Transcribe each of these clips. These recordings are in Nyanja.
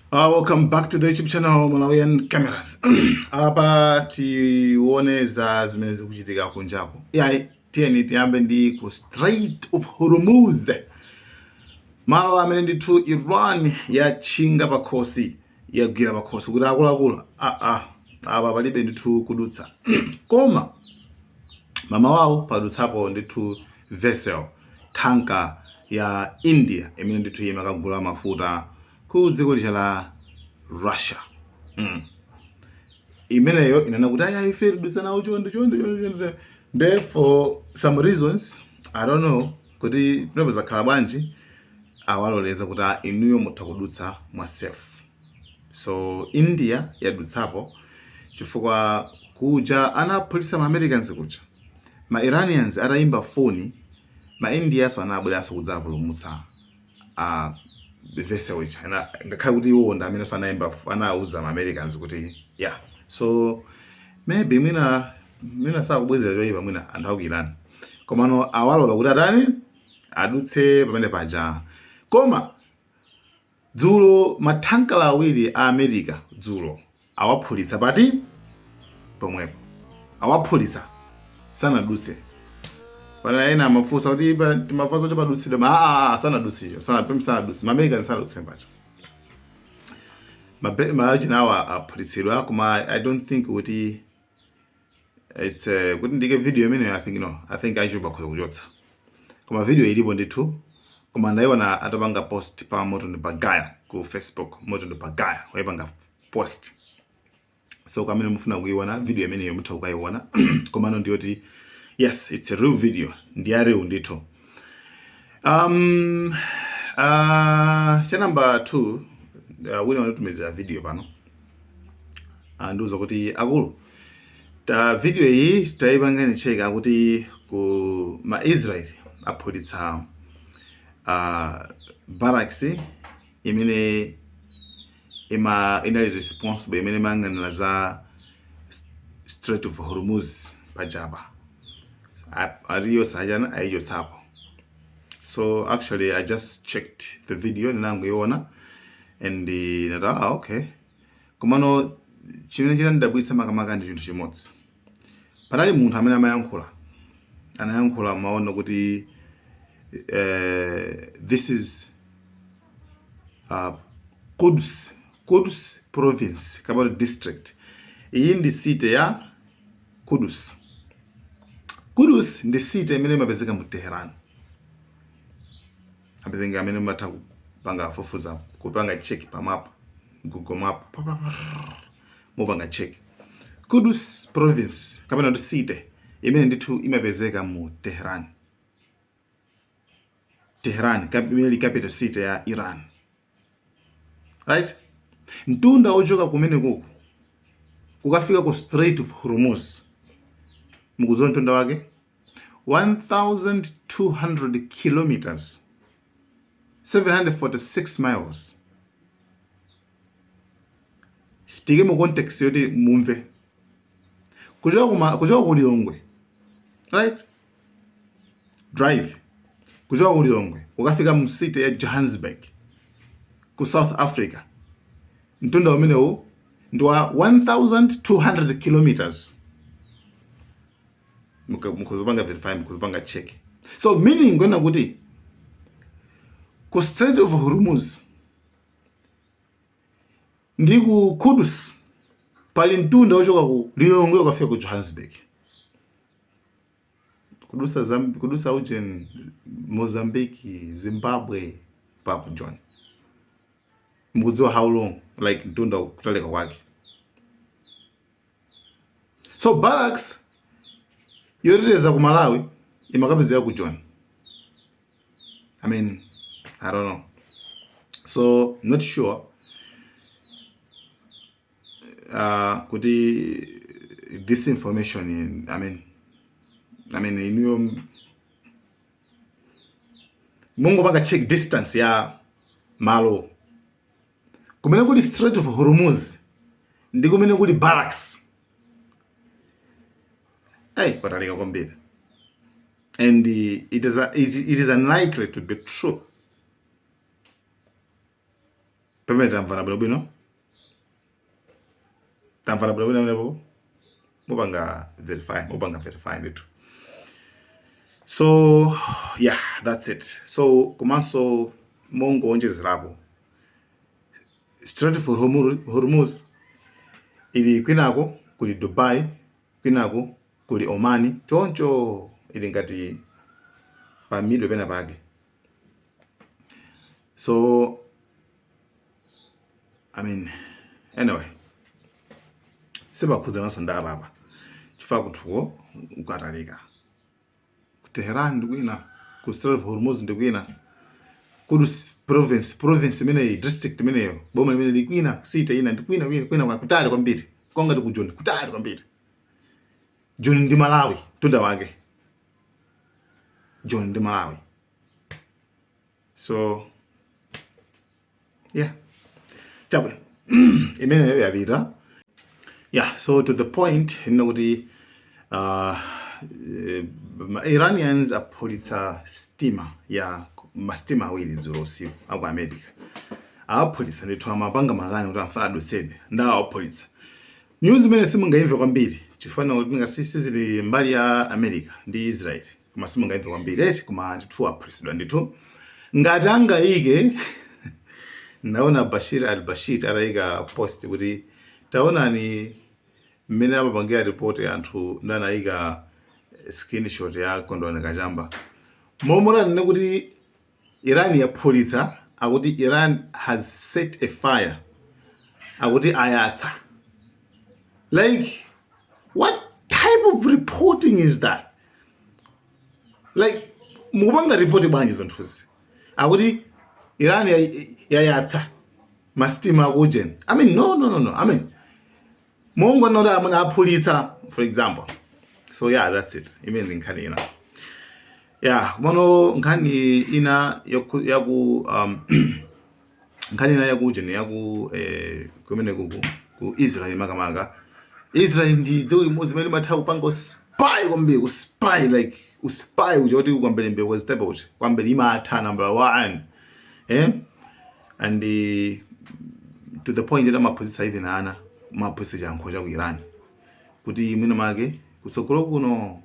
Welcome back to the YouTube channel Malawian Cameras. Apa tione za zimene zikuchitika kunjaku. Yayi, tiyeni tiyambe ndi ku Strait of Hormuz. Malo amene ndithu Iran yatchinga pakhosi, yagwira pakhosi kuti akuluakulu, apa palibe ndithu kudutsa. Koma mamawawo padutsapo ndithu vessel tanker ya India imene ndithu imakagula mafuta ku dziko lija la Russia. Imeneyo inena kuti aya, ife tidutsa nawo, chonde chonde chonde chonde. Nde for some reasons, I don't know kuti pinopo zakhala bwanji, awaloleza kuti ah, inuyo mutha kudutsa mwa safe. So India yadutsapo chifukwa kuja anaphulitsa ma Americans kuja, ma Iranians atayimba foni, ma Indiaso anabweranso kudzapulumutsa a vessel ija. Ngakhale kuti iwo ndi amenenso anayimba, anauza ma Americans kuti yeah. So maybe mwina sakubwezera choyipa mwina anthu aku Iran, komano awalola kuti atani, adutse pamene paja. Koma dzulo mathankala awiri a America dzulo awaphulitsa pati pomwepo, awaphulitsa, sanadutse. Pana ena amafunsa kuti timafunsa kuti padutsidwe ma sanadutse, sanadutse, ma American sanadutse paja. Maachina awa aphulitsidwa, koma I don't think kuti it's kuti ndike video imeneyo. I think no, I think achipa bakhoza kuchotsa, koma video ilipo ndithu. Koma ndaiona atapanga post pa Moto Bagaya ku Facebook. Moto Bagaya waipanga post, so kamene mufuna kuiona video imeneyo mutha kukaiona. Komano ndiyoti yes, it's a real video, ndi ya real ndithu. Cha number 2, wina wanitumizira video pano, andiuza kuti akulu, ta video iyi tayipangani check, akuti ku ma Israel aphulitsa barracks imene ima inali responsible, imene imayang'anira za Strait of Hormuz pajapa, aliyo sajana ayichotsapo. So actually I just checked the video, ndinangoiona and nata ah, okay. Komano chimene chinandidabwitsa makamaka ndi chinthu chimodzi. Panali munthu amene amayankhula, anayankhula maona kuti this is Quds province kapena district. Iyi ndi city ya Quds. Quds ndi city imene imapezeka mu Tehran. Apezenga amene mumatha kupanga fufuza, kupanga check pa map, Google Map, pa, pa, pa, mupanga check Quds province kapena kuti city imene ndithu imapezeka mu Tehran. Tehran imene ili capital city ya Iran, right? Mtunda ochoka kumene kuku kukafika ku Strait of Hormuz, mukudziwa mtunda wake? 1200 kilometers, 746 miles. Tike mu context yoti mumve, kuchoka ku Lilongwe, right, drive kuchoka ku Lilongwe kukafika mu city ya Johannesburg ku South Africa, mtunda umenewu ndi wa 1200 kilometers. Mukuzopanga verify, mukuzopanga check. So meaning kwena kuti ku Strait of Hormuz ndi ku Kudus pali mtunda wochoka ku Lilongwe ukafika ku Johannesburg, kudusa kudusa ujen Mozambique, Zimbabwe, pa ku John. Mukudziwa how long, like mtunda kutalika kwake? So barracks yoteteza ku Malawi imakapezeka ku John. I mean, I don't know, so not sure kuti this information, I mean inuyo mungopanga check distance ya malo kumene kuli Strait of Hormuz ndi kumene kuli barracks. Hey, kwatalika kwambiri and it is unlikely to be true. Pamene tamvana bwinobwino, tamvana bwinobwino pamenepo, mupanga verify, mupanga verify ndithu. So yeah, that's it. So komanso mongoonjezerapo, Strait of Hormuz ili kwinako kuli Dubai, kwinako kuli Omani, choncho ili ngati pa middle pena pake. So I mean, anyway, sipakhuzananso ndi apapa chifukwa kunthuko kukatalika ku Tehran ndi kwina, ku Strait of Hormuz ndi kwina, Kudus province, province imeneyi, district imeneyo, boma limene likwina, city ina ndi kwina, kwina kwina kutali kwambiri, kongati ku Joni, kutali kwambiri. Joni ndi Malawi, mtunda wake Joni ndi Malawi. So yeah, chabwino, imeneyo yapita. Yeah, so to the point ino kuti Iranians aphulitsa stima ya mastima awiri dzulo usiku aku America. Awaphulitsa ndithu, amapanga makani kuti amfana adutsedwe, ndawo awaphulitsa. News imene simungaimve kwambiri chifukwa kuti ngasi sizili mbali ya America ndi Israel, koma simungaimve kwambiri eti, koma ndithu aphulitsidwa ndithu. Ngati angayike, naona Bashir al-Bashir atayika post kuti taonani mmene amapangira report anthu, ndanayika screenshot ya Kondwani Kachamba momwe anene kuti Iran yaphulitsa, akuti Iran has set a fire, akuti ayatsa. Like, what type of reporting is that? Like, mukupanga report bwanji zinthuzi? Akuti Iran yayatsa masitima akujeni. I mean, no, no, no, no. I mean, mongonora amene aphulitsa, for example. So yeah, that's it. Imene ndi nkhani ina. Yeah, kumano nkhani ina yaku nkhani ina yakujeni, yaku kumene kuku ku Israel, makamaka Israel ndi dziko limodzi limene limatha kupanga spy kwambiri, ku spy, like uspy uja kuti kwambelembe kwazitepe uja kwambiri, imatha number one, eh? And to the point that amaphunzitsa even ana, amaphunzitsa chiyankhulo cha ku Iran kuti mwina make kutsogolo kuno.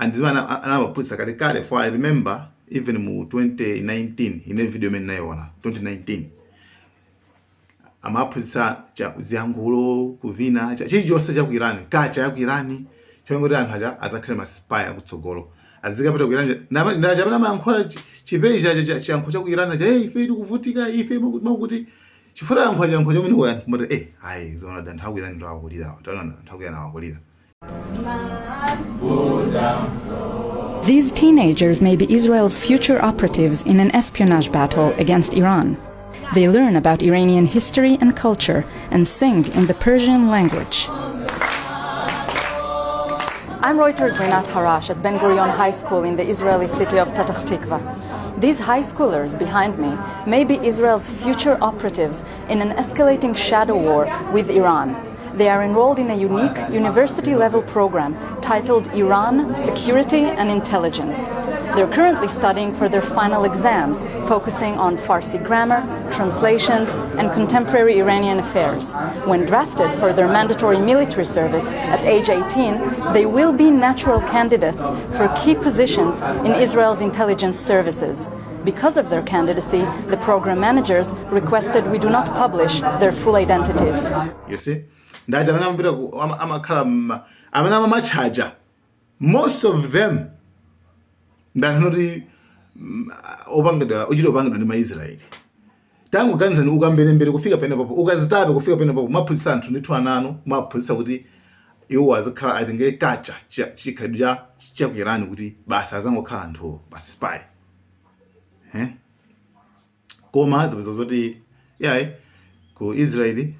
And zimene anamaphunzitsa kalekale, for I remember even mu 2019, ine video imene nayiona 2019, amaphunzitsa ziyankhulo, kuvina, chilichonse cha ku Iran, culture ya ku Iran, chonga kuti anthu aja azakhale ma spy akutsogolo, azikapita ku Iran ndaja amene amayankhula chipeja chiyankhulo cha ku Iran aja, "Hey, ife tikuvutika, ife makuti," chifukwa yankhula chiyankhulo chamene ku anthu kumati, "Eh, ayi, zona anthu aku Iran ndo akulira, taona anthu aku Iran akulira." These teenagers may be Israel's future operatives in an espionage battle against Iran. They learn about Iranian history and culture and sing in the Persian language. I'm Reuters' Rinat Harash at Ben Gurion High School in the Israeli city of Petah Tikva. These high schoolers behind me may be Israel's future operatives in an escalating shadow war with Iran. They are enrolled in a unique university level program titled Iran Security and Intelligence. They're currently studying for their final exams, focusing on Farsi grammar, translations, and contemporary Iranian affairs. When drafted for their mandatory military service at age 18, they will be natural candidates for key positions in Israel's intelligence services. Because of their candidacy, the program managers requested we do not publish their full identities. You see, ndaja amene amapita amakhala amene amamatchaja, most of them ndanoti opangidwa, uchita opangidwa ndi Maisraeli. Tangoganizani, ukamberembere kufika penepopo, ukazitape kufika penepopo, maphunzitsa anthu ndithu, ananu maphunzitsa kuti iwo azikhala atengere culture, chikhalidwe cha ku Iran, kuti basi azangokhala anthu basi spy, eh? Koma zapeza zoti yayi, ku Israeli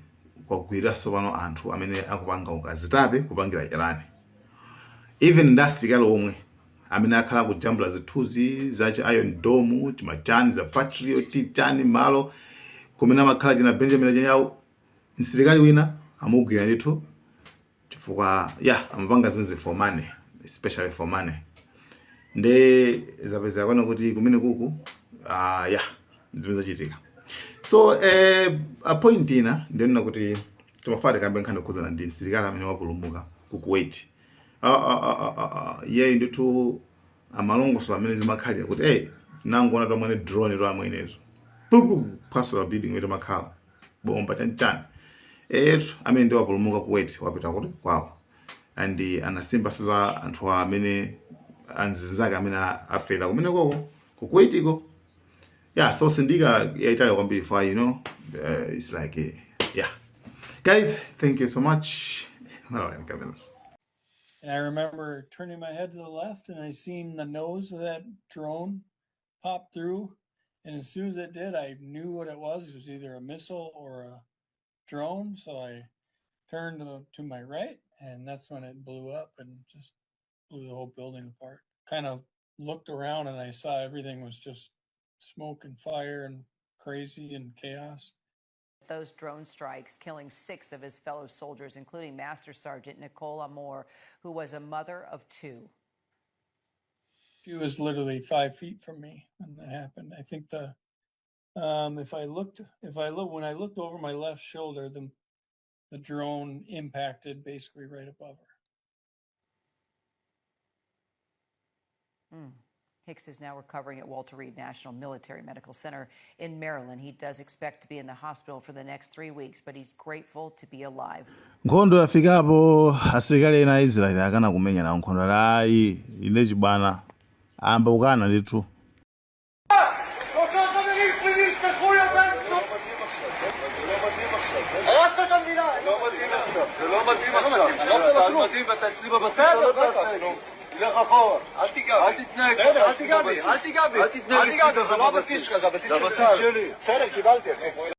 kwagwiranso pano anthu amene akupanga ukazitape kupangira Iran, even ndi asilikali omwe amene akhala kujambula zithunzi za chi Iron Dome, chimachani za Patriot, chani, malo kumene amakhala china Benjamin Netanyahu. Msilikali wina amugwira ndithu chifukwa ya amapanga zimene for money, especially for money. Nde zapeza kwano kuti kumene kuku ya zimene zachitika. So a point ina ndionena kuti timafuna tikambe nkhani yokhuzana ndi msilikali amene wapulumuka ku Kuwait. Iyeyi ndithu amalongosola amene zimakhalira kuti, hey, nangoona tomwene drone to amwenezo phwasula building imene timakhala, bomba chanichani. Etu amene ndi wapulumuka Kuwait, wapita kuti kwawo and anasimbaso za anthu amene anzinzake amene afera kumene koko ku Kuwaitiko. Yeah, so sindika yaitali kwambiri for it's like yeah, guys, thank you so much. Malawi Cameras. And I remember turning my head to the left and I seen the nose of that drone pop through. And as soon as it did, I knew what it was. It was either a missile or a drone. So I turned to my right, and that's when it blew up and just blew the whole building apart. Kind of looked around and I saw everything was just smoke and fire and crazy and chaos. Those drone strikes killing six of his fellow soldiers, including Master Sergeant Nicole Amor, who was a mother of two. She was literally 5 feet from me when that happened. I think the if I looked if I look when I looked over my left shoulder, the drone impacted basically right above her. Hicks is now recovering at Walter Reed National Military Medical Center in Maryland. He does expect to be in the hospital for the next 3 weeks, but he's grateful to be alive. Nkhondo yafikapo, asilikali ena a Israeli akana kumenya nawo nkhondo. Ayi, ine chibwana amba kukana ndithu. שלושה חברים שלי נרצחו, יא בן זונה! הרסת את המדינה! לא מתאים עכשיו, זה לא מתאים עכשיו. אתה על מדים ואתה אצלי בבסיס, אתה לא תעשה כלום. תלך אחורה. אל תיגע בי. אל תתנהג. בסדר, אל תיגע בי, אל תיגע בי. אל תתנהג אל תיגע בי, אצלי זה לא בבסיס. הבסיס שלך, זה הבסיס זה של הבסיס צה"ל. שלי. בסדר, קיבלתי, אחי.